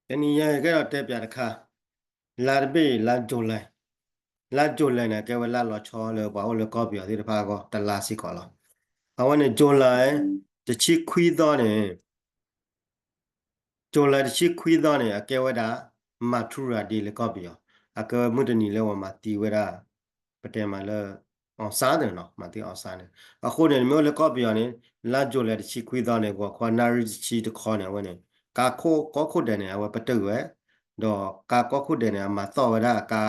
တနံၤညါကဲထီၣ်တဲပၠးတခါ, လါတဘ့ၣ် လါ July, လါ July န့ၣ် ကဲဝဲလါလီၤဆီလၢပှၤအိၣ်လၢကီၢ်ပယီၤသ့ၣ်တဖၣ်အဂီၢ် တလါစ့ၢ်ကီးလီၤ. အဝဲန့ၣ် July တဆံခွံသီန့ၣ် July တဆံခွံသီန့ၣ် အကဲဝဲဒၣ် Mathura Day လၢကီၢ်ပယီၤ, အကဲဝဲမုၢ်တနံၤလၢပှၤမၤသံဝဲဒၣ် ပတဲမးလၢ အောင်ဆန်းန့ၣ်နီၤ, မၤသံ အောင်ဆန်းန့ၣ်. အဃိန့ၣ် မ့ၢ်အိၣ်လၢကီၢ်ပယီၤန့ၣ် လါ July တဆံခွံသီန့ၣ် ဂီၤခီနၣ်ရံၣ်တဆံတခီန့ၣ် အဝဲန့ၣ် ကါခိၣ်ကီၢ်ခိၣ်ဒဲးန့ၣ် အဝဲတဂ့ၤဝဲ, ဒီးကါကီၢ်ခိၣ်ဒဲးန့ၣ် အမၤသီၣ်ဝဲဒၣ်အကါ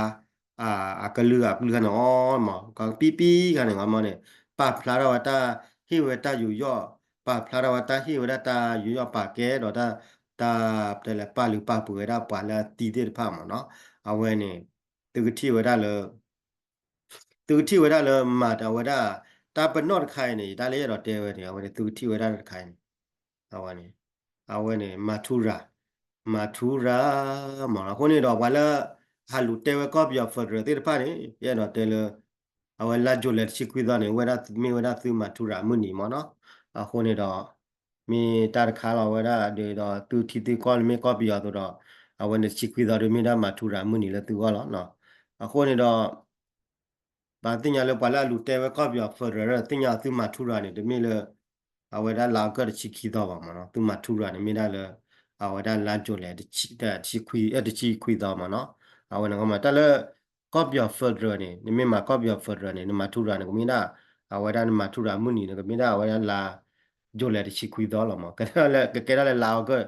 အကလုာ်အကလုာ်ခါန့ၣ်အီၤမး, ကပံပံခါန့ၣ်ဂီၢ်မးန့ၣ် ပာ်ဖျါထီၣ်ဝဲတၢ် ဟ့ၣ်ဝဲတၢ်ယူးယီၣ်, ပာ်ဖျါထီၣ်ဝဲတၢ်ဟ့ၣ်ဝဲဒၣ်တၢ်ယူးယီၣ်ပာ်ကဲ ဒီးတၢ် တၢ်တဲလဲၣ် ပာ်လုၢ်ပာ်ပှ့ၤဝဲဒၣ်ပှၤလၢအသံသ့ၣ်တဖၣ်မးနီၤ. အဝဲန့ၣ် သုကထံၣ်ဝဲဒၣ်လၢ သုကထံၣ်ဝဲဒၣ်လၢမၤတၢ်ဝဲဒၣ် တၢ်ပနီၣ်တခါအံၤန့ၣ် ယတၢ်လၢယအဲၣ်ဒိးတဲဝဲန့ၣ် အဝဲန့ၣ် သုကထံၣ်ဝဲဒၣ်တခါအံၤန့ၣ် အဝဲန့ၣ် အဝဲန့ၣ် Mathura, Mathura မးနီၤ. အဃိန့ၣ်ဒီး ပှၤလၢ ဟးလူၤတဲဝဲကီၢ်ပယီၤ federal သ့ၣ်တဖၣ်န့ၣ် ယအဲၣ်ဒိးတဲလၢ အဝဲလါ July တဆံခွံသီန့ၣ် ဝဲဒၣ်မ့ၢ်ဝဲဒၣ်သု Mathura မုၢ်နံၤမးနီၤ. အဃိန့ၣ်ဒီး မ့ၢ်တၢ်တခါလီၤဝဲဒၣ်ဒီး သုထံသုကီၢ်လၢမ့ၢ်ကီၢ်ပယီၤအသိးဒီး အဝဲန့ၣ်တဆံခွံသီဒီးမ့ၢ်ဒၣ် Mathura မုၢ်နံၤလၢသုဂီၢ်လီၤ. အဃိန့ၣ်ဒီး ပသ့ၣ်ညါလၢပှၤလၢအလူၤတဲဝဲကီၢ်ပယီၤ federal သ့ၣ်ညါသု Mathura န့ၣ် တမ့ၢ်လၢ အဝဲဒၣ်လါအီကူးတဆံခံသီဘၣ်မးနီၤ. သု Mathura န့ၣ် မ့ၢ်ဒၣ်လၢ အဝဲဒၣ်လါ July တဆံခွံ တဆံခွံသီမးနီၤ. အဝဲန့ၣ် တၢ်လၢ ကီၢ်ပယီၤ federal န့ၣ် နမ့ၢ်မၤကီၢ်ပယီၤ federal န့ၣ် န Mathura န့ၣ် ကမ့ၢ်ဒၣ် အဝဲဒၣ်န Mathura မုၢ်နံၤန့ၣ် ကမ့ၢ်ဒၣ်အဝဲဒၣ်လါ July တဆံခွံသီလီၤမး. ကဲထီၣ်လၢ ကကဲထီၣ်လၢလါအီကူး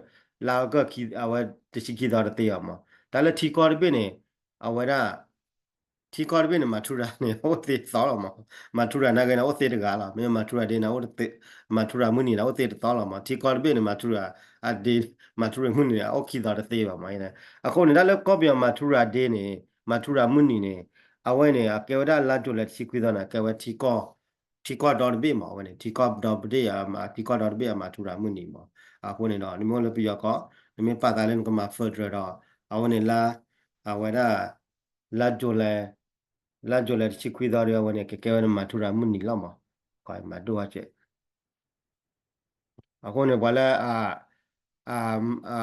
လါအီကူး အဝဲတဆံခံသီတသ့ဘၣ်မး. တၢ်လၢထံကီၢ်တဘ့ၣ်န့ၣ် အဝဲဒၣ် ထံကီၢ်တဘ့ၣ်န့ၣ် Mathura န့ၣ် အိၣ်သ့တသီလီၤမး. Mathura နာ်က့န့ၣ် အိၣ်သ့တဂၤလီၤ. မ့ၢ် Mathura Day န့ၣ် အိၣ် Mathura မုၢ်နံၤန့ၣ် အိၣ်သ့တသီလီၤမး. ထံကီၢ်တဘ့ၣ်န့ၣ် Mathura အ day Mathura မုၢ်နံၤန့ၣ် အိၣ်ခံသီတသ့ဘၣ်မး. အဃိန့ၣ် တၢ်လၢကီၢ်ပယီၤ Mathura Day န့ၣ် Mathura မုၢ်နံၤန့ၣ် အဝဲန့ၣ် အကဲဝဲဒၣ်လါ July တဆံခွံသီန့ၣ် အကဲဝဲ ထံကီၢ်ဒီတဘ့ၣ်မး. အဝဲန့ၣ် ထံကီၢ်ဒီတဘ့ၣ် ထံကီၢ်ဒီတဘ့ၣ်အ Mathura မုၢ်နံၤမး. အဃိန့ၣ်ဒီး နမ့ၢ်အိၣ်လၢပယီၤကီၢ် နမ့ၢ်ပာ်သးလၢနကမၤ federal ဒီး အဝဲန့ၣ်လါ အဝဲဒၣ် လါ July လါ July တဆံခွံသီဒီး အဝဲန့ၣ် ကကဲဝဲဒၣ် Mathura မုၢ်နံၤလီၤမး. မၤဒိၣ်ဝဲကဲ အဃိန့ၣ် ပှၤလၢ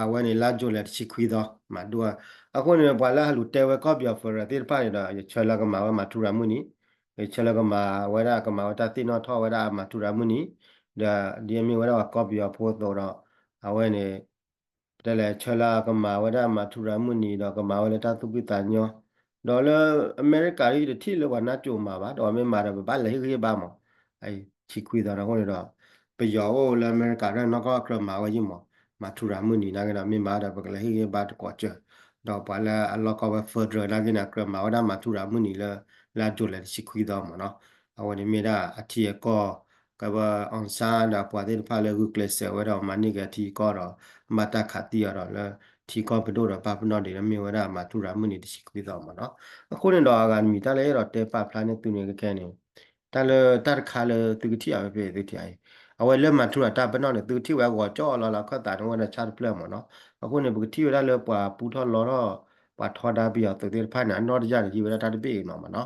အဝဲန့ၣ် လါ July တဆံခွံသီ မၤဒိၣ်ဝဲ. အဃိန့ၣ် ပှၤလၢဟးလူၤတဲဝဲကီၢ်ပယီၤ federal သ့ၣ်တဖၣ်န့ၣ်ဒီး ယဆၢလၢကမၤဝဲ Mathura မုၢ်နံၤ, ယဆၢလၢကမၤဝဲဒၣ် ကမၤဝဲတၢ်သ့ၣ်နီၣ်ထီၣ်ဝဲဒၣ် Mathura မုၢ်နံၤ, ဒီးဒ်အမ့ၢ်ဝဲဒၣ်ပှၤကီၢ်ပယီၤဖိအသိးဒီး အဝဲန့ၣ် ပတဲလဲၣ် ဆၢလၢကမၤဝဲဒၣ် Mathura မုၢ်နံၤဒီး ကမၤဝဲလၢတၢ်သူၣ်ဖှံသးညီ, ဒီးလၢအမဲရကၤဒ်တထံၣ်လၢပှၤနါစိၤမၤဘၣ်, ဒီးမ့ၢ်မၤဒီး ပဘၣ်လဲၤဟ့ၣ်ဂံၢ်ဟ့ၣ်ဘါမး. အံၤ ဆံခွံသီဒီးအဃိန့ၣ်ဒီး ပယီၤအိၣ်လၢအမဲရကၤဒီးနီၢ်ကီၢ်ကြၢးမၤဝဲယံၤမး, Mathura မုၢ်နံၤနာ်က့ဒီး မ့ၢ်မၤဒီးပကလဲၤဟ့ၣ်ဂံၢ်ဟ့ၣ်ဘါတကိးစၢၤ, ဒီးပှၤလၢအလီၢ်ကီၢ်ဝဲ federal နာ်က့န့ၣ် ကြၢးမၤဝဲဒၣ် Mathura မုၢ်နံၤလၢ လါ July တဆံခွံသီမးနီၤ. အဝဲန့ၣ်မ့ၢ်ဒၣ်အထံအကီၢ် ကဘၣ် အောင်ဆန်း ဒီးပှၤသ့ၣ်တဖၣ်လၢဂုာ်ကျဲးစၢးဝဲဒီးမၤန့ၢ်က့ၤအထံအကီၢ်ဒီး ဘၣ်တၢ်ခးသံအီၤဒီးလၢ ထံကီၢ်ပဒိၣ်ဒီးပၢ်ပနီၣ်ဒ့းလၢမ့ၢ်ဝဲဒၣ် Mathura မုၢ်နံၤတဆံခွံသီမးနီၤ. အဃိန့ၣ်ဒီး အဂၤတမံၤတၢ်လၢအဲၣ်ဒိးတဲပာ်ဖျါန့ၢ်သုန့ၣ်ကဲန့ၣ် တၢ်လၢတၢ်တခါလၢသုကထံၣ်အီၤဖဲဖဲသုထံၣ်အံၤ အဝဲလၢ Mathura တၢ်ပနီၣ်န့ၣ် သုကထံၣ်ဝဲအဂီၤကၠီလီၤလၢအခၢၣ်သးန့ၣ် အိၣ်ဝဲဒၣ်ဆၣ်တဖျၢၣ်မးနီၤ. အဃိန့ၣ် ပကထံၣ်ဝဲဒၣ်လၢပှၤပူထီၣ်လီထီၣ် ပှၤထီဒါပယီၤသုးသ့ၣ်တဖၣ်န့ၣ် အနီၣ်တယၢ်န့ၣ် ဟံးဝဲဒၣ်တၢ်တဘ့ၣ်အံၤလီၤမးနီၤ.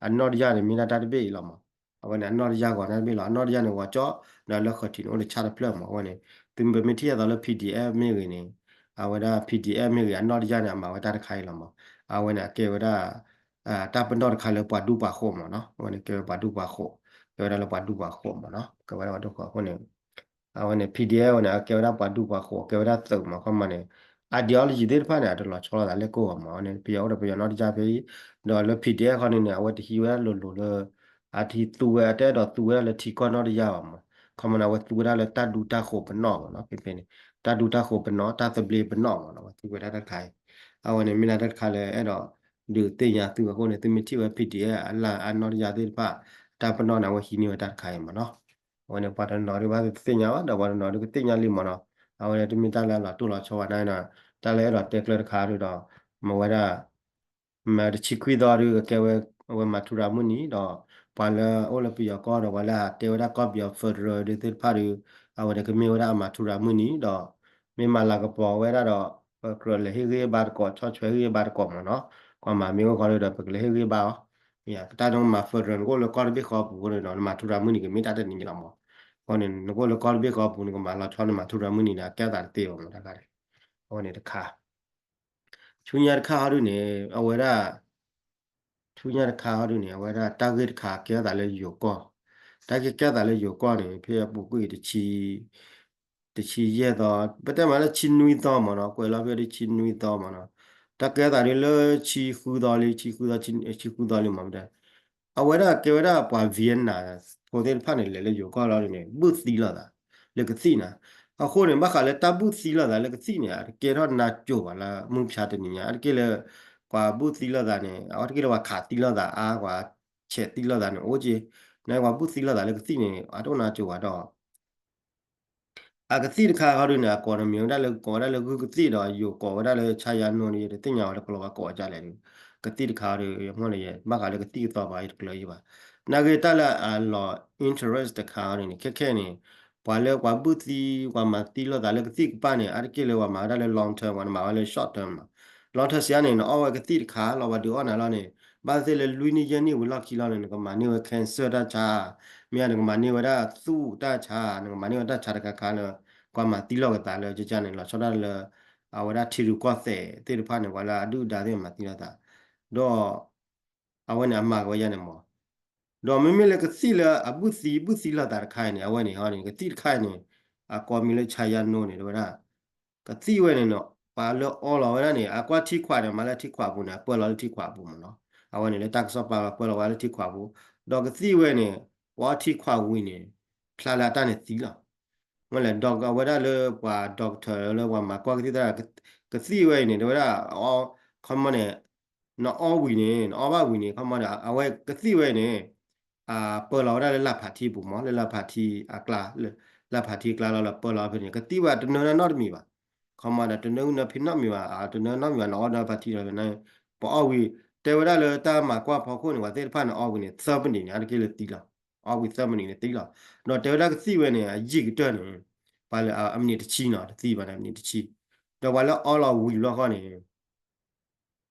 အနီၣ်တယၢ်န့ၣ် မ့ၢ်ဒၣ်တၢ်တဘ့ၣ်အံၤလီၤမး. အဝဲန့ၣ် အနီၣ်တယၢ်ဂီၤတၢ်တဘ့ၣ်လီၤ. အနီၣ်တယၢ်န့ၣ် ဂီၤကၠီ ဒီးလၢဃၢၤထံးန့ၣ် အိၣ်ဒီးဆၣ်တဖျၢၣ်မး. အဝဲန့ၣ် သုမ့ၢ်ထံၣ်အသိးလၢ PDF မ့ၢ်ဂ့ၤန့ၣ် အဝဲဒၣ် PDF မ့ၢ်ဂ့ၤ အနီၣ်တယၢ်န့ၣ် အမၤဝဲတၢ်တခါအံၤလီၤမး. အဝဲန့ၣ် အကဲဝဲဒၣ် တၢ်ပနီၣ်တခါလၢပှၤဒူပှၤဃိးမးနီၤ. အဝဲန့ၣ် ကဲဝဲပှၤဒူပှၤဃိး, ကဲဝဲဒၣ်လၢပှၤဒူပှၤဃိးမးနီၤ. ကဲဝဲဒၣ်ပှၤဒူပှၤဃိးအဃိန့ၣ် အဝဲန့ၣ် PDF ဝဲန့ၣ် အကဲဝဲဒၣ်ပှၤဒူပှၤဃိး, ကဲဝဲဒၣ်သုးမး. ခီမးန့ၣ် ideology သ့ၣ်တဖၣ်န့ၣ် အတလီၤဆီလိာ်သးလၢကိၢ်ဘၣ်မး. အဝဲန့ၣ် ပယီၤအိၣ်ဒီးပယီၤနီၣ်တယၢ်ဖဲအံၤ, ဒီးလၢ PDF ခီန့ၣ်န့ၣ် အဝဲတဟံးဝဲဒၣ်လိၤလိၤလၢ အတဟံးသူဝဲ အတအဲၣ်ဒိးသူဝဲဒၣ်လၢထံကီၢ်နီၣ်တယၢ်ဘၣ်မး. ခီမးန့ၣ် အဝဲသူဝဲဒၣ်လၢတၢ်ဒူတၢ်ဃိးပနီၣ်မးနီၤ. ဖဲဖဲန့ၣ် တၢ်ဒူတၢ်ဃိးပနီၣ် တၢ်သဘျ့ပနီၣ်မးနီၤ အဝဲသူဝဲဒၣ်တၢ်တခါအံၤ. အဝဲန့ၣ်မ့ၢ်ဒၣ်တၢ်တခါလၢအဲၣ်ဒိးဒုးသ့ၣ်ညါသုအဃိန့ၣ် သုမ့ၢ်ထံၣ်ဝဲ PDF အလၢအနီၣ်တယၢ်သ့ၣ်တဖၣ် တၢ်ပနီၣ်န့ၣ် အဝဲဟံးန့ၢ်ဝဲတၢ်တခါအံၤမးနီၤ. အဝဲန့ၣ် ပှၤတနီၤဒုးဘၣ်သ့ၣ်ညါဘၣ် ဒီးပှၤတနီၤဒုးကသ့ၣ်ညါလံမးနီၤ. အဝဲန့ၣ်တမ့ၢ်တၢ်လၢအလီၤတိၢ်လီၤဆီဘၣ်န့ၣ်ဒီး တၢ်လၢအဲၣ်ဒိးတဲကျၢၤတခါဒုးဒီး မ့ၢ်ဝဲဒၣ် မ့ၢ်တဆံခွံသီဒုး ကကဲဝဲ အဝဲ Mathura မုၢ်နံၤဒီး ပှၤလၢအိၣ်လၢပယီၤကီၢ်ဒီး ပှၤလၢဟးတဲဝဲဒၣ်ကီၢ်ပယီၤ federal ဒုးသ့ၣ်တဖၣ်ဒုး အဝဲန့ၣ်ကမ့ၢ်ဝဲဒၣ်အ Mathura မုၢ်နံၤဒီး မ့ၢ်မၤလၤကပီၤဝဲဒၣ်ဒီး ပကြၢးလဲၤဟ့ၣ်ဂံၢ်ဟ့ၣ်ဘါတကိး ဆီၣ်ထွဲဟ့ၣ်ဂံၢ်ဟ့ၣ်ဘါတကိးမးနီၤ. ကွၢ်မၤမ့ၢ်အိၣ်ဃီဒုးဒီး ပကလဲၤဟ့ၣ်ဂံၢ်ဟ့ၣ်ဘါအီၤ. တၢ်နကမၤ federal နကအိၣ်လၢကီၢ်တဘ့ၣ်ဃီပူၤန့ၣ်ဒီး န Mathura မုၢ်နံၤကမ့ၢ်တၢ်တနံၤလီၤမး. အဃိန့ၣ် နကအိၣ်လၢကီၢ်တဘ့ၣ်ဃီပူၤ နကမၤလီၤဆီန Mathura မုၢ်နံၤန့ၣ် အကဲသးတသ့ဘၣ်မး တၢ်ခါန့ၣ်. အဝဲန့ၣ်တခါ ဆူညါတခါဟီဒုန့ၣ် အဝဲဒၣ် ဆူညါတခါဟီဒုန့ၣ် အဝဲဒၣ်တၢ်ဂ့ၢ်တခါကဲထီၣ်သးလၢယိၤကီၢ်, တၢ်ဂ့ၢ်ကဲထီၣ်သးလၢယိၤကီၢ်န့ၣ် ဖဲအပူၤကွံာ်တဆံ တဆံယဲၢ်သီ, ပတဲမးလၢဆံနွံသီမးနီၤ, ကွဲးလီၤဖဲတဆံနွံသီမးနီၤ, တၢ်ကဲထီၣ်သးဒ်လၢဆံဃုသီလံ, ဆံဃုသီ, ဆံဃုသီလံမး ပတဲ အဝဲဒၣ်ကဲဝဲဒၣ်ပှၤ Vietnam ဖိသ့ၣ်တဖၣ်န့ၣ် လဲၤလၢယိၤကီၢ်လီၤန့ၣ် ဘုၣ်သံလိာ်သးလၢကသံၣ်နၤ, အဃိန့ၣ် ဘၣ်ဃးလၢတၢ်ဘုၣ်သံလိာ်သးလၢကသံၣ်န့ၣ် အတကဲထီၣ်နါစိၤဘၣ်လၢမုၢ်ဖျါတနံၤညါ, အတက့ၢ်လၢ ပှၤဘုၣ်သံလိာ်သးန့ၣ် အတက့ၢ်လၢပှၤခးသံလိာ်သးအါ, ပှၤဆဲးသံလိာ်သးန့ၣ် အိၣ်က့ၤ, နပှၤဘုၣ်သံလိာ်သးလၢကသံၣ်န့ၣ် အတအိၣ်နါစိၤဘၣ်ဒီး အကသံၣ်တခါဟီဒုန့ၣ် အကိးတမံၤဝဲဒၣ်လၢ ကိးဝဲဒၣ်လၢဂုၢ်ကသံၣ်ဒီး ယိၤကိးဝဲဒၣ်လၢဆါယါနိန့ၣ် ယတသ့ၣ်ညါဝဲလၢကလီၤဝါကိးဝဲဒ်လဲၣ်ဒီး ကသံၣ်တခါဟီဒု ယမိၢ်န့ၣ် ယဘၣ်ဃးလၢကသံၣ်ကသီဘၣ် ယတကျၢၤယံၤဘၣ်. နာ်က့တၢ်လၢအလီၤ interest တခါဟီဒုန့ၣ် ခဲခဲန့ၣ် ပှၤလၢပှၤဘုၣ်သံ ပှၤမၤသံလိာ်သးလၢကသံၣ်ကပၤန့ၣ် အါတက့ၢ်လၢပှၤမၤဝဲဒၣ်လၢ long term ပှၤမၤဝဲလၢ short term လီၤ. long term စံးန့ၣ် နအီဝဲကသံၣ်တခါလီၤ ပှၤဒုးအီၣ်နၤလီၤန့ၣ် ဘၣ်သ့ၣ်လၢလွံၢ်နံၣ်ယဲၢ်နံၣ်ဝံၤလီၢ်ခံလီၤန့ၣ် နကမၤန့ၢ်ဝဲ cancer တၢ်ဆါ, မ့ၢ်နကမၤန့ၢ်ဝဲဒၣ်သူၣ်တၢ်ဆါ, နကမၤန့ၢ်ဝဲတၢ်ဆါတခါခါလၢ ပှၤမၤသံလိာ်ကသးလၢကကန့ၣ် လီၤဆီဒၣ်တၢ်လၢ အဝဲဒၣ်ထံရူၢ်ကီၢ်သဲးသ့ၣ်တဖၣ်န့ၣ် ပှၤလၢအဒုၣ်ဒါသ့ၣ်မၤသံလိာ်သး ဒီး အဝဲန့ၣ်အမၤကဝဲယါန့ၣ်မး ဒီးမ့မ့ၢ်လၢကသံၣ်လၢအဘုၣ်သံ ဘုၣ်သံလိာ်သးတခါအံၤန့ၣ် အဝဲန့ၣ်ဟီန့ၣ် ကသံၣ်တခါအံၤန့ၣ် အကိးမံၤလၢဆါယါနိန့ၣ် တဲဝဲဒၣ် ကသံၣ်ဝဲန့ၣ်နီၤ ပှၤလၢအီလီၤဝဲဒၣ်န့ၣ် အကွၢ်ထံခွးန့ၣ် မၤလၢထံခွးပူၤန့ၣ် အပၢလီၤလၢထံခွးပူၤမးနီၤ. အဝဲန့ၣ်လၢတၢ်ကစီၣ်ပာ်လီၤပၢလီၤဝဲလၢထံခွးပူၤ, ဒီးကသံၣ်ဝဲန့ၣ် ပှၤအီထံခွးဝံၤန့ၣ် ဖျါလၢအတၢ်န့ၣ်သံလီၤ. မ့ၢ်လဲၣ် ဒီးအဝဲဒၣ်လၢပှၤ doctor လၢပှၤမၤကွၢ်ကသံၣ်တၢ် ကသံၣ်ဝဲအံၤန့ၣ် တဲဝဲဒၣ် ခီမီန့ၣ် နအီဝံၤန့ၣ် နအီဘၣ်ဝံၤန့ၣ် ခီမီန့ၣ် အဝဲကသံၣ်ဝဲအံၤန့ၣ် ပၢလီၤဝဲဒၣ်လၢလၢ်ဖးထံပူၤမး လၢလၢ်ဖးထံအကျါ လၢလၢ်ဖးထံအကျါလီၤ လၢပၢလီၤဖဲန့ၣ် ကသံၣ်ဝဲတနၢၤဒၣ်နီတမံၤဘၣ်. ခီမီဒီးတနၢၤနီတမံၤဘၣ် တနၢၤနီတမံၤဘၣ် နအီဒီးဖးထံလီၤဖဲန့ၣ် ပအီဝံၤ တဲဝဲဒၣ်လၢတၢ်မၤကွၢ်ဖီခိၣ်န့ၣ် ပှၤသ့ၣ်တဖၣ်န့ၣ် အီဝံၤန့ၣ် သၢမံးနံးန့ၣ် အါတက့ၢ်လၢသံလီၤ. အီဝံၤသၢမံးနံးန့ၣ်သံလီၤ. ဒီးတဲဝဲဒၣ်ကသံၣ်ဝဲန့ၣ် အယံာ်ကတၢၢ်န့ၣ် ပှၤလၢအမံးနံးတဆံနီၤ တသံဘၣ်န့ၣ် အမံးနံးတဆံ ဒီးပှၤလၢအီလီၤဝံၤတဘျီဃီန့ၣ်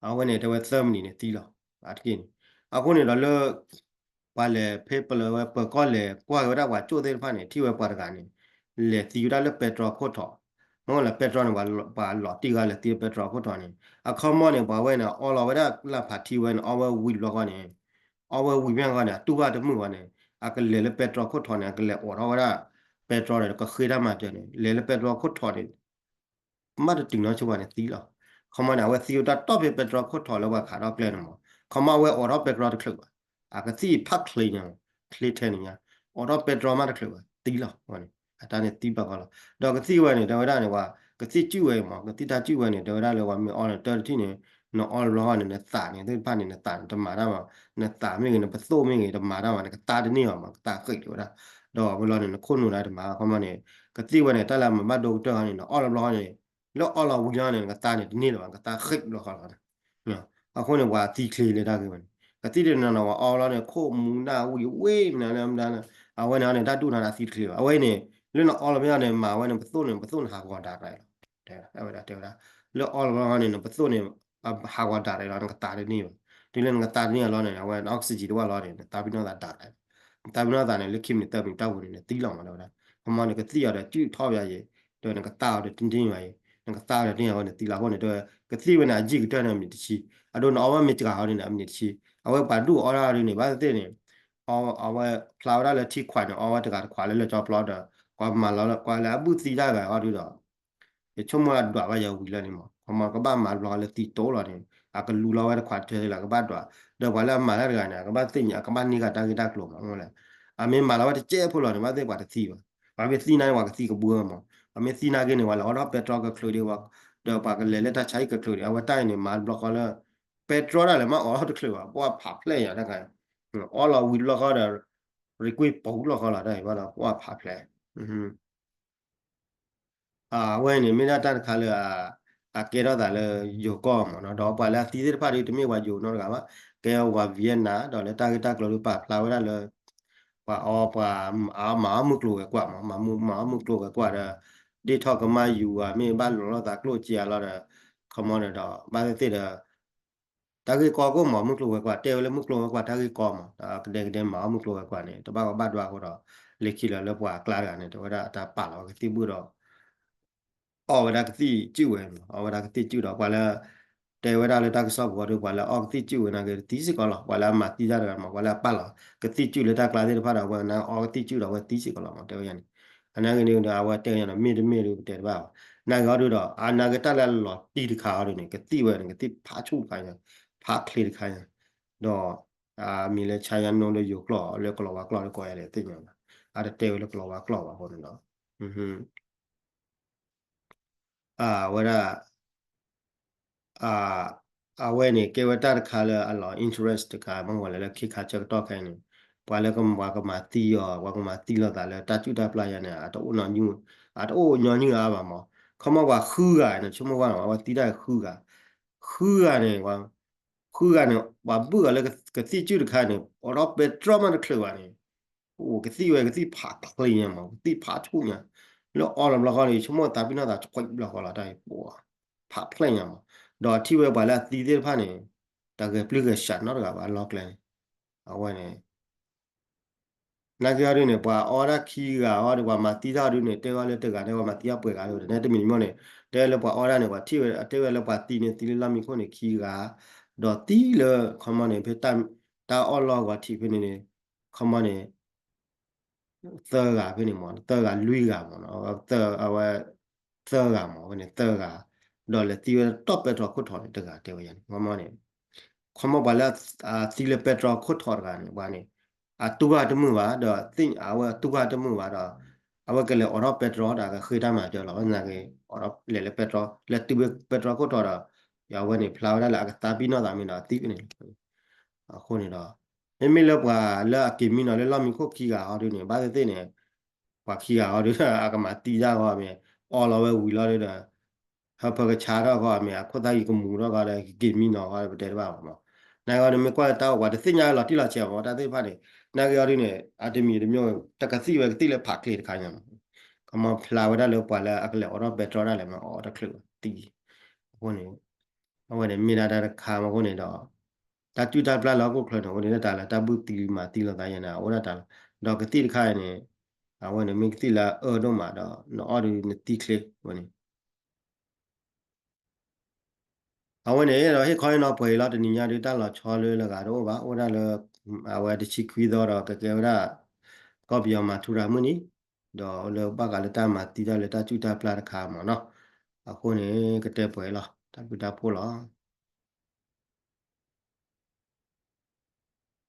အဝဲန့ၣ်တဲဝဲသၢမံးနံးန့ၣ်သံလီၤ. အါတက့ၢ်န့ၣ် အဃိန့ၣ်ဒီးလၢ ပှၤလဲၤဖဲပလၢဝဲပၢၤကီၢ်လဲၤကွၢ်က့ၤဝဲဒၣ်ပှၤကၠိၣ်သ့ၣ်တဖၣ်န့ၣ် ထံၣ်ဝဲပှၤတဂၤန့ၣ် လဲၤသံဝဲဒၣ်လၢပဲတြီခိၣ်ထိး, မ့ၢ်လၢပဲတြီန့ၣ် ပှၤလီၤတံၢ်ဂၤလဲၤသံပဲတြီခိၣ်ထိးန့ၣ် အခီမီန့ၣ် ပှၤဝဲန့ၣ် အီလီၤဝဲဒၣ်လၢဖးထံဝဲန့ၣ် အီဝဲဝံၤတဘျီဃီန့ၣ် အီဝဲဝံၤဖဲဃီန့ၣ် အတူၢ်ဘၣ်တမုာ်ဃီန့ၣ် အကလဲၤလၢပဲတြီခိၣ်ထိးန့ၣ် အကလဲၤအိးထီၣ်ဝဲဒၣ် ပဲတြီဒီး ကဃ့တၢ်မၤစၢၤန့ၣ် လဲၤလၢပဲတြီခိၣ်ထိးန့ၣ် မ့ၢ်တတုၤနီတဘျီဘၣ်န့ၣ်သံလီၤ. ခီမီန့ၣ် အဝဲသံဝဲဒၣ်တီၢ်ဖဲပဲတြီခိၣ်ထိးလၢပှၤခးထီၣ်ကျဲန့ၣ်မး, ခီမီအဝဲအိးထီၣ်ပဲတြီတချုးဘၣ်, အကသံၣ်ဖးချ့န့ၣ်, ချ့ထဲန့ၣ်ညါ, အိးထီၣ်ပဲတြီမးတချုးဘၣ် သံလီၤ. အတၢ်န့ၣ်သံဘၣ်ဃီလီၤ. ဒီးကသံၣ်ဝဲန့ၣ် တဲဝဲဒၣ်န့ၣ် ပှၤကသံၣ်စုၣ်ဝဲမး, ကသံၣ်တၢ်စုၣ်ဝဲန့ၣ် တဲဝဲဒၣ်လၢပှၤမ့ၢ်အီလီၤတၢ်တထံၣ်န့ၣ် နအီတဘျီဃီန့ၣ် နသးန့ၣ် သ့ၣ်တဖၣ်န့ၣ် နသးန့ၣ် တမၤတၢ်ဘၣ်, နသးမ့ၢ်ဂ့ၤ နပသိၣ်မ့ၢ်ဂ့ၤ တမၤတၢ်ဘၣ်, နကသါတန့ၢ်ဘၣ်မး, ကသါဃံးတဲဝဲဒၣ်. ဒီးဝဲလီၤန့ၣ် နခိၣ်နူာ်ဒၣ်တမၤ ခီမီန့ၣ် ကသံၣ်ဝဲန့ၣ် တၢ်လၢအမၤဘၣ်ဒိကတၢၢ်ဃီန့ၣ် နအီလီၤတဘျီဃီန့ၣ် လၢအီလီၤဝံၤလီၤန့ၣ် နကသါန့ၣ်တန့ၢ်လၢၤဘၣ်, နကသါဃံးတဘျီဃီလီၤ. အဃိန့ၣ် ပှၤသံချ့လၢတၢ်ဂ့ၢ်ဝဲန့ၣ် ကသံၣ်တနီၤနီၤ ပှၤအီလီၤန့ၣ် ခိၣ်မူနၢ်ဝံၤဝ့ၢ်မနုၤလၢမနုၤလၢ အဝဲန့ၣ်န့ၣ် တၢ်ဒူၣ်န့ၣ် တၢ်သံတချ့ဘၣ်. အဝဲန့ၣ် လၢနအီလီၤဖဲန့ၣ် မၤဝဲန့ၣ် ပသိၣ်န့ၣ် ပသိၣ်န့ၣ်ဟးဂီၤဒၣ်ရဲၣ်လီၤ. တဲဝဲဒၣ် တဲဝဲဒၣ် လၢအီလီၤဘျီဃီန့ၣ် နပသိၣ်န့ၣ် ဟးဂီၤဒၣ်ရဲၣ်လီၤ နကသါတန့ၢ်ဘၣ်. တုၤလၢနကသါတန့ၢ်အလီၢ်န့ၣ် အဝဲ oxygen တဝၢလီၤန့ၣ် နသးပ့ၤနီၣ်သးဒၣ်ရဲၣ်လီၤ. နသးပ့ၤနီၣ်သးန့ၣ် လၢခံမံးနံးသၢမံးနံးတၢ်ပူၤန့ၣ် နသံလီၤမး တဲဝဲဒၣ်. ခီမီန့ၣ်ကသံၣ်အီၤဒီး စုၣ်ထီၣ်ပယီၤယံၤ ဒီးနကသါအီၤဒီးတန့ၢ်ဘၣ်ယံၤ နကသါအီၤဒီးတန့ၢ်အီၤန့ၣ် သံလီၤအဃိန့ၣ် တဲဝဲ ကသံၣ်ဝဲန့ၣ် အယံာ်ကတၢၢ်န့ၣ် အမံးနံးတဆံ အဒိ နအီဝဲမ့ၢ်တဂၤဃီဒ်န့ၣ် အမံးနံးတဆံ အဝဲပှၤဒူၣ်အီတၢ်ဒ်န့ၣ် ဘၣ်သ့ၣ်သ့ၣ်န့ၣ် အဝဲဖျါဝဲဒၣ်လၢထံခွးန့ၣ် အီဝဲတဂၤတခွးလၢလၢကၠီပျီဒီး ပှၤမၤလီၤ ပှၤလၢအဘုၣ်သံတၢ်ဂၤဃီဒ်ဒီး ယဆိကမိၣ်လၢဒွးဘၣ်ယၤဝံၤလၢန့ၣ်မး ခီမီကဘၣ်မၤတဘျီဃီလၢသံတိလီၤန့ၣ် အကလူလီၤဝဲတခွးတၢၢ်လၢ ကဘၣ်ဒွး ဒီးပှၤလၢအမၤတၢ်တဂၤန့ၣ် အကဘၣ်သ့ၣ်ညါ အကဘၣ်န့ၢ်ဃာ်တၢ်ဂ့ၢ်တၢ်ကျိၤမး မ့ၢ်လဲၣ် အမ့ၢ်မၤလီၤဝဲတကဲဖိလီၤန့ၣ် ဘၣ်သ့ၣ်ပှၤတသံဘၣ်. ပှၤမ့ၢ်သံန့ၣ် ပှၤကသံကဘှၢမး ပှၤမ့ၢ်သံနာ်က့န့ၣ် ပှၤလဲၤအိးထီၣ်ပဲတြီကချုးဒံး ဒီးပှၤကလဲၤလၢတၢ်ဆါဟံၣ်ကချုးဒံး အဝဲတၢ်အံၤန့ၣ် မၤတဘျီဃီလၢ ပဲတြီဒၣ်လဲာ်မ့ၢ်အိးထီၣ်တချုးဘၣ် ပှၤဖးဖျဲၣ်ယၤတၢ်ဂၤ အီလီၤဝံၤတဘျီဃီဒီး ရံကွံာ်ပူၤတဘျီဃီလီၤ တၢ်အံၤဘၣ်ဒီး ပှၤဖးဖျဲၣ် အဝဲန့ၣ် မ့ၢ်ဒၣ်တၢ်တခါလၢ အကဲထီၣ်သးလၢယိၤကီၢ်မးနီၤ ဒီးပှၤလၢအသံသ့ၣ်တဖၣ်ဒ်တမ့ၢ်ပှၤယိၤနီတဂၤဘၣ် ကဲပှၤ Vietnam ဒီးလၢတၢ်ဂ့ၢ်တၢ်ကျိၤဒ်ပာ်ဖျါဝဲဒၣ်လၢ ပှၤအီ ပှၤမၤအီမုၢ်ကျိၤဝဲၤကွာ်မး မၤအီမုၢ်ကျိၤဝဲၤကွာ်ဒီး ဒ့ၣ်ထီၣ်ကမၣ်ယူၤဧါ မ့ၢ်ဘၣ်လီၤလိာ်သးကျိၣ်စ့ဧါလီၤဒီး ခီမီန့ၣ်ဒီး ဘၣ်သ့ၣ်သ့ၣ်ဒီး တၢ်ဂ့ၢ်ကီကိၣ်မး မုၢ်ကျိၤဝဲၤကွာ် တဲဝဲလၢမုၢ်ကျိၤဝဲၤကွာ်တၢ်ဂ့ၢ်ကီမး ဒီးကဒဲကဒဲမၤအီမုၢ်ကျိၤဝဲၤကွာ်န့ၣ် တဘၣ်ကီဘၣ်ဒွးအဃိဒီး လၢခံလၢလၢပှၤအကျါတဂၤန့ၣ် တဲဝဲဒၣ်အတၢ်ပာ်လီၤဝဲကသံၣ်ဘုၣ်ဒီး အီဝဲဒၣ်ကသံၣ်စုၣ်ဝဲမး အီဝဲဒၣ်ကသံၣ်စုၣ်ဒီး ပှၤလၢ တဲဝဲဒၣ်လၢတၢ်ကစီၣ်ပူၤအီၤဒီး ပှၤလၢအအီကသံၣ်စုၣ်ဝဲနာ်က့သံစ့ၢ်ကီးလီၤ. ပှၤလၢအမၤသံတၢ်တဂၤမး ပှၤလၢအပာ်လီၤကသံၣ်စုၣ်လၢတၢ်ကျါသ့ၣ်တဖၣ်ဒီး အဝဲနာ်က့အီကသံၣ်စုၣ်ဒီးအဝဲသံစ့ၢ်ကီးလီၤမး တဲဝဲန့ၣ်. အနာ်က့န့ၣ်ဒီး အဝဲတဲညါဒီး မ့ၢ်တမ့ၢ်ဒီးပတဲတဘၣ်ဘၣ်. နာ်က့အီၤဒုဒီး အနာ်က့တၢ်လၢအလီၤတံၢ်တခါအီၤဒုန့ၣ် ကသံၣ်ဝဲန့ၣ် ကသံၣ်ဖးဆူၣ်တခါညါ, ဖးချ့တခါညါ, ဒီး မံၤလၢ China လၢယိၤကျိာ် လၢကလီၤဝါကျိာ်လၢကိးယၤလဲၣ်သ့ၣ်ညါဘၣ်. အတတဲဝဲလၢကလီၤဝါကျိာ်ဘၣ်အဃိန့ၣ်ဒီး အဝဲဒၣ် အဝဲန့ၣ် ကဲဝဲတၢ်တခါလၢအလီၤ interest တခါ မ့ၢ်ဝဲလဲၣ်လၢခ့ခါဆၢကတီၢ်ခဲအံၤန့ၣ် ပှၤလၢကမၤကမၤသံအီၤ ပှၤကမၤသံလိာ်သးလၢတၢ်စူၣ်တၢ်ပျၢ်ယၤန့ၣ် အတအိၣ်ညီနုၢ်အါဘၣ်မး. ခီမီပှၤဃုဂၤန့ၣ် ဆိကမိၣ်ဝဲန့ၣ် ပှၤသံတၢ်ဃုဂၤ, ဃုဂၤန့ၣ် ဃုဂၤန့ၣ် ပှၤဘုၣ်အီၤလၢကသံၣ်စုၣ်တခါန့ၣ် အိးထီၣ်ပဲတြီမးတချုးဘၣ်န့ၣ် အိၣ်ကသံၣ်ဝဲကသံၣ်ဖးချ့ညါမး ကသံၣ်ဖးဆူၣ်ညါ လၢအီလီၤဘျီဃီန့ၣ် ဆိကမိၣ်သးပ့ၤနီၣ်သးဆှံဘျီဃီလီၤ တၢ်အံၤ ဖးဖျဲၣ်ညါမး. ဒီးထံၣ်ဝဲပှၤလၢအသံသ့ၣ်တဖၣ်န့ၣ် တဂဲၤပျုၢ်ဂဲၤဆှးနီတဂၤဘၣ်လီၢ်ကျဲန့ၣ် အဝဲန့ၣ် နာ်က့အီၤဒုန့ၣ် ပှၤအီဒၣ်ခံဂၤအီၤဒီး ပှၤမၤသံတၢ်အီၤဒုန့ၣ် တဲဝဲလၢတဂၤန့ၣ် ပှၤမၤသံအီၤပှဲၤဂၤလီၤ ဒီးနဲတမံၤတမံၤန့ၣ် တဲလၢပှၤအီဒၣ်န့ၣ် ပှၤထံၣ်ဝဲ တဲဝဲလၢပှၤသံန့ၣ် သံလၢလီၢ်မံခိၣ်န့ၣ်ခံဂၤ ဒီးသံလၢ ခီမီန့ၣ် ဖဲ တၢ်အီၣ်လီၢ်ပှၤထံးဖဲန့ၣ်န့ၣ် ခီမီန့ၣ် သၢဂၤဖဲန့ၣ်မး သၢဂၤလွံၢ်ဂၤမး အဝဲ သၢဂၤမး ဖဲန့ၣ်သၢဂၤ ဒီးလဲၤသံဝဲတီၢ်ပဲတြီခိၣ်ထီၣ်န့ၣ်တဂၤတဲဝဲယၤန့ၣ် ခီမီန့ၣ် ခီမီပှၤလၢအသံလၢပဲတြီခိၣ်ထီၣ်တဂၤန့ၣ် ပှၤန့ၣ် အတူၢ်ဘၣ်တမုာ်ဘၣ် ဒီးသ့ၣ်ညါအဝဲအတူၢ်ဘၣ်တမုာ်ဘၣ်ဒီး အဝဲကလဲၤအိးထီၣ်ပဲတြီဒီးကဃ့တၢ်မၤစၢၤလီၤ နာ်က့ အိးထီၣ်လဲၤလၢပဲတြီ လဲၤတုၤဝဲပဲတြီခိၣ်ထီၣ်ဒီး အဝဲန့ၣ်ဖျါဝဲဒၣ်လၢအကသးပ့ၤနီၣ်သးမ့ၢ်ဒီးအသံဖဲန့ၣ်လီၤ. အဃိန့ၣ်ဒီး မ့မ့ၢ်လၢပှၤလၢအက့ၤမံနီၤလၢလီၢ်မံခိၣ်ခံဂၤဟီဒုန့ၣ် ဘၣ်သ့ၣ်သ့ၣ်န့ၣ် ပှၤခံဂၤဟီဒု အကမၤသံတၢ်ဂီၢ်မ့ၢ် အီလီၤဝဲဝံၤလီၤဒုဒီး ဟၢဖၢကဆါထီၣ်ဂီၢ်မ့ၢ် အခိၣ်သၣ်ဂံၢ်ကမူၤထီၣ်ဂီၢ်ဒီး ကက့ၤမံနီၤဂီၢ်ပတဲတဘၣ်ဘၣ်မး နာ်က့အီၤဒုမ့ၢ်ကွၢ်လၢတၢ်အိၣ်ပှၤတသ့ၣ်ညါလီၤတံၢ်လီၤဆဲးမး တၢ်သ့ၣ်တဖၣ်န့ၣ် နာ်က့အီၤဒုန့ၣ် အတမံၤတမံၤ တကသံၣ်ဝဲကသံၣ်လၢဖးချ့တခါညါမး ခီမီဖျါဝဲဒၣ်လၢပှၤလၢအကလဲၤအိးထီၣ်ပဲတြီဒၣ်လဲာ်မး အီတချုးသံ အဃိန့ၣ် အဝဲန့ၣ်မ့ၢ်ဒၣ်တၢ်တခါမးအဃိန့ၣ်ဒီး တၢ်စူၣ်တၢ်ပျၢ်လၢဟီၣ်ခိၣ်ချၢန့ၣ် အိၣ်ဒၣ်တၢ်လၢတၢ်ဘူၣ်သံမၤသံလိာ်သးယဲန့ၣ် အအိၣ်ဒၣ်တၢ်လီၤ ဒီးကသံၣ်တခါအံၤန့ၣ် အဝဲန့ၣ်မ့ၢ်ကသံၣ်လၢအအၢဒိၣ်မးဒီး နအီၣ်ဒုနသံချ့ဝဲန့ၣ် အဝဲန့ၣ်ဒီးဟ့ၣ်ခီဟ့ၣ်နီၤပှဲၤအံၤလီၤ တနံၤညါဒုတၢ်လီၤဆီလၢလၢဂၤတအိၣ်ဘၣ် အိၣ်ဒၣ်လၢ အဝဲတဆံခွံသီဒီးကကဲဝဲဒၣ် ကီၢ်ပယီၤမၤထူရၤမုၢ်နံၤ ဒီးလၢဘၣ်ဃးလၢတၢ်မၤသံတၢ်လၢတၢ်စူၣ်တၢ်ပျၢ်တခါမးနီၤ အဃိန့ၣ် ကတဲပှဲၤလီၤ တၢ်ဘျုးတၢ်ဖှိၣ်လီၤ.